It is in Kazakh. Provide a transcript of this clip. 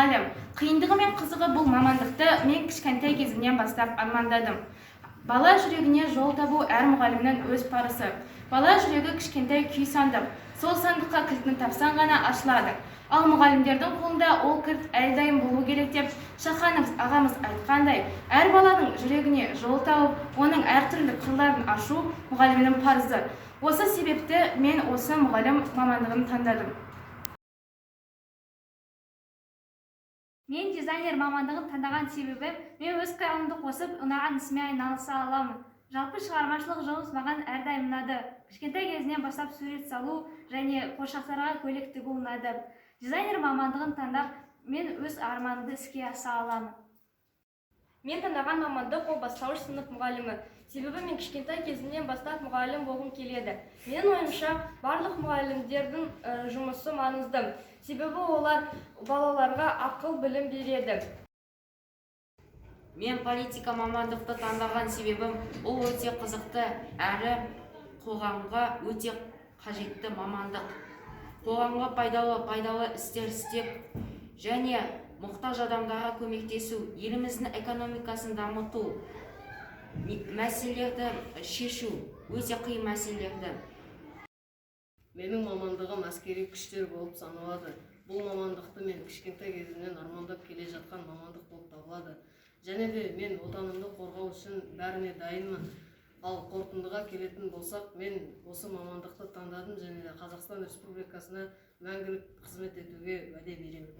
Мұғалім. Қиындығы мен қызығы. Бұл мамандықты мен кішкентай кезімнен бастап армандадым. Бала жүрегіне жол табу — әр мұғалімнің өз парызы. Бала жүрегі — кішкентай күй сандық. Сол сандыққа кілтін тапсаң ғана ашылады. Ал мұғалімдердің қолында ол кілт әрдайым болу керек деп Шаханов ағамыз айтқандай, әр баланың жүрегіне жол тауып, оның әртүрлі қырларын ашу — мұғалімнің парызы. Осы себепті мен осы мұғалім мамандығын таңдадым. Мен дизайнер мамандығын таңдаған себебім, мен өз қиялымды қосып, ұнаған ісіме айналыса аламын. Жалпы, шығармашылық жұмыс маған әрдайым ұнады. Кішкентай кезімнен бастап сурет салу және қуыршақтарға көйлек тігу ұнады. Дизайнер мамандығын таңдап, мен өз арманымды іске аса аламын. Мен таңдаған мамандық — ол бастауыш сынып мұғалімі. Себебі мен кішкентай кезімнен бастап мұғалім болғым келеді. Менің ойымша, барлық мұғалімдердің жұмысы маңызды. Себебі олар балаларға ақыл, білім береді. Мен политика мамандықты таңдаған себебім, ол өте қызықты әрі қоғамға өте қажетті мамандық. Қоғамға пайдалы істер істеп және мұқтаж адамдарға көмектесу, еліміздің экономикасын дамыту, мәселелерді шешу, өте қиын мәселелерді. Менің мамандығым әскери күштер болып саналады. Бұл мамандықты мен кішкентай кезімнен армандап келе жатқан мамандық болып табылады. Және де мен Отанымды қорғау үшін бәріне дайынмын. Ал қорытындыға келетін болсақ, мен осы мамандықты таңдадым және де Қазақстан Республикасына мәңгілік қызмет етуге уәде беремін.